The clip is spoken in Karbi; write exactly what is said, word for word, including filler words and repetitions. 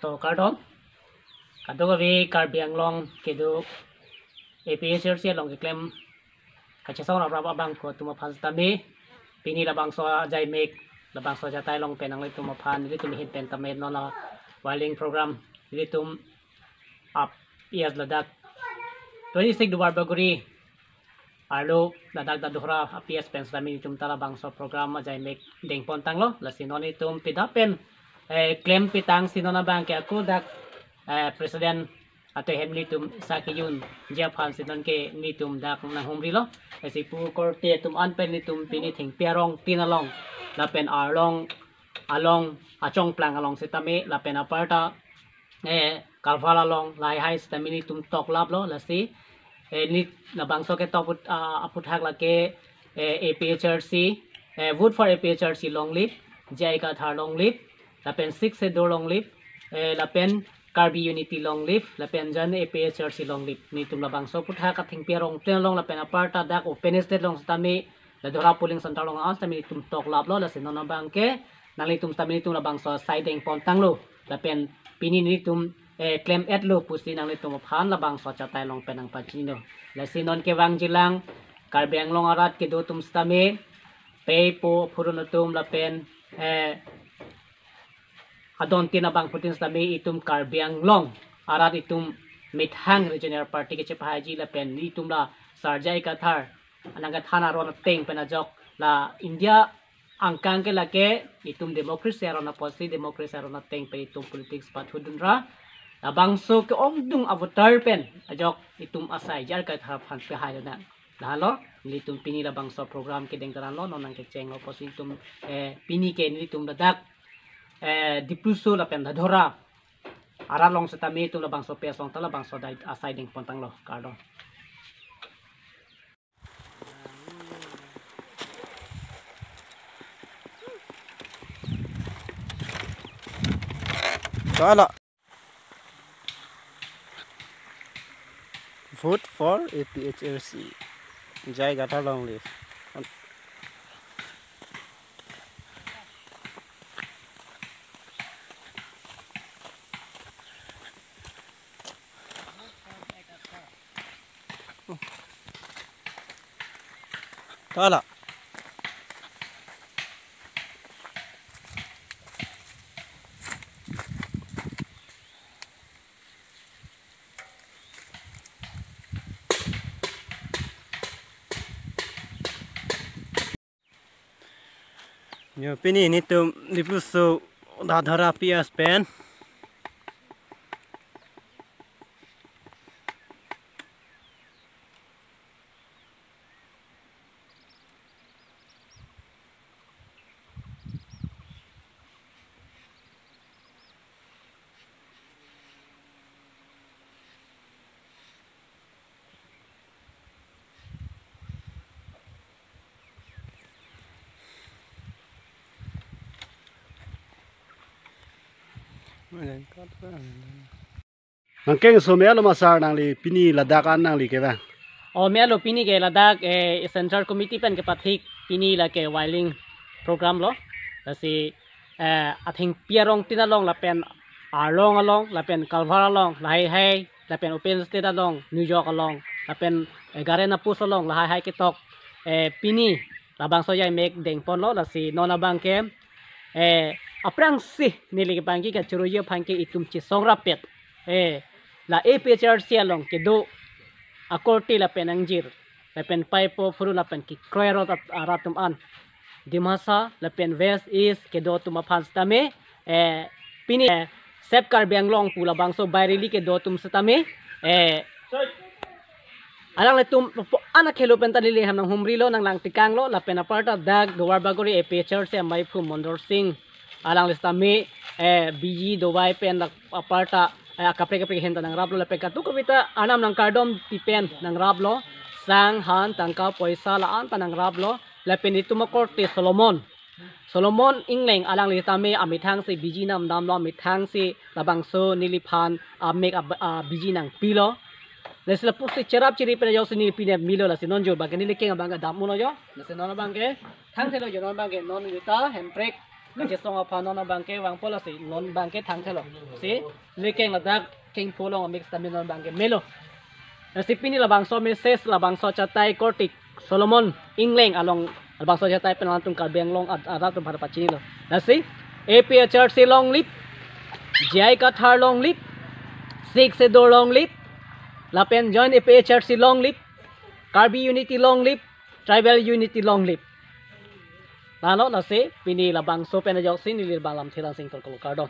To kardom, kadokave Karbi Anglong kedo A P H L C along keklem kachesong raprap abang ko atum aphan sitame, pini labangso ajaimek, labangso ajatai along pen nanglitum aphan, nelitum ahin pen tame non la Wailing program, nelitum ap, yes, ladak twenty-six Duarbagori arlo ladak Dadora a-P S pen sitame nelitum ta labangso program ajaimek dengpon tanglo. Lasi non nelitum pida pen, eh, klem pitang si non abang ke ako dak, eh, president atehem nelitum sa kejun ji aphan si non ke nelitum dak nanghumrilo. Lasi pu korte atum an pen nelitum pini thengpi arong tin along lapen arlong along achongplang along sitame lapen aparta, eh, Kalvar along lahai hai sitame nelitum toklaplo. Lasi, eh, neli labangso ketok aput-, ah, aphuthak lake, eh, A P H L C, eh, Vote for A P H L C long live, J I Kathar long live, lapen Sixth Schedule long live, eh, lapen Karbi Unity long live, lapen jan A P H L C long live. Nelitum labangso aphuthak athengpi arong tin along lapen aparta dak open stage along sitame, Dadora polling center along an sitame nelitum toklaplo. Lasi non abang ke nanglitum sitame nelitum labangso asai dengpon tanglo. Lapen pini nelitum, eh, klem-etlo pusi nanglitum aphan labangso ajatai along pen nangpachinilo. Lasi non kevang jilang Karbi Anglong arat kedo atum sitame, pei po phurun atum lapen, eh, adon tin abang putin sitame itum Karbi Anglong arat itum methang regional party kechepahaiji lapen itum la Sar J I Kathar anang kethan aron ateng pen ajok la India angkang ke lake itum democracy aron apotsi democracy aron ateng pen itum politics pathudunra. Labangso ke-ongdung a-voter pen ajok itum asai J I Kathar aphan pehai lonang. Lahelo, nelitum pini labangso program kedeng taranlo, non nangkechenglo pusi itum, eh, pini ke nelitum ladak, eh, Dipluso lapen Dadora arat along sitame itum labangso P S along ta labangso dai asai dengpon tanglo, kardom. Tala. Vote for A P H L C. J I Kathar long live. Tala. Yo, pini nelitum Dipluso Dadora P S pen. Nangkengso me-etlo ma sar nangli pini ladak an nangli kevang? O, me-etlo, pini ke ladak, eh, Central Committee pen kepathik pini lake Wailing program lo. Lasi, eh, athengpi arong tin along lapen arlong along lapen Kalvar along lahai hai lapen open stage along New York along lapen, eh, Garen apus along lahai hai ketok, eh, pini labangso ajaimek dengponlo. Lasi non abang ke, eh, aphrangsi neli kepangki kachoroji aphan ke itum chesong rapet, eh, la A P H L C along kedo akorte lapen angjir lapen pei po phurun lapen kekroi arot at-, arat atum an, Dimasa lapen West East kedo atum aphan sitame, eh, pini, eh, Save Karbi Anglong pu labangso bairili kedo atum sitame, eh, alanglitum po ana khelo pen ta lili ham nanghumrilo, nanglang tekanglo, lapen aparta dak Duarbagori A P H L C amei phu Mondol Sing, alangli sitame, eh, biji dovai pen dak aparta, eh, kaprek kaprek ahin ta nangraplo, lapen kadokave ta anam nangkardom pipen nangraplo, sang han tangka poisa la-an ta nangraplo, lapen itum akorte Solomon, Solomon Engleng, alangli tame amethang si biji namdamlo, amethang si labangso neliphan amek ab-, a, biji nangpilo. Lasi lapusi cherap chiri pen ajoksi neli pine melo, lasi non jor abang ke neli keng abang ke dam-unlo jo. Lasi non abang ke thangselo jo, non abang ke non juta Hemprek kachesong aphan non abangke vangpo lasi non abangke thangthelo. Si lekeng ladak kengpho along mix tame non abangke melo. Lasi pini labangso message, labangso achatai korte Solomon Engleng along labangso achatai pen alanglitum Karbi Anglong ad- arat atum aphan pachinilo. Lasi A P H L C long live, J I Kathar long live, Sixth Schedule long live, lapen joint A P H L C long live, Karbi unity long live, tribal unity long live. Lalo lasi pini labangso pen ajoksi neli bang Lamthe Langsing Tongkolo kardom.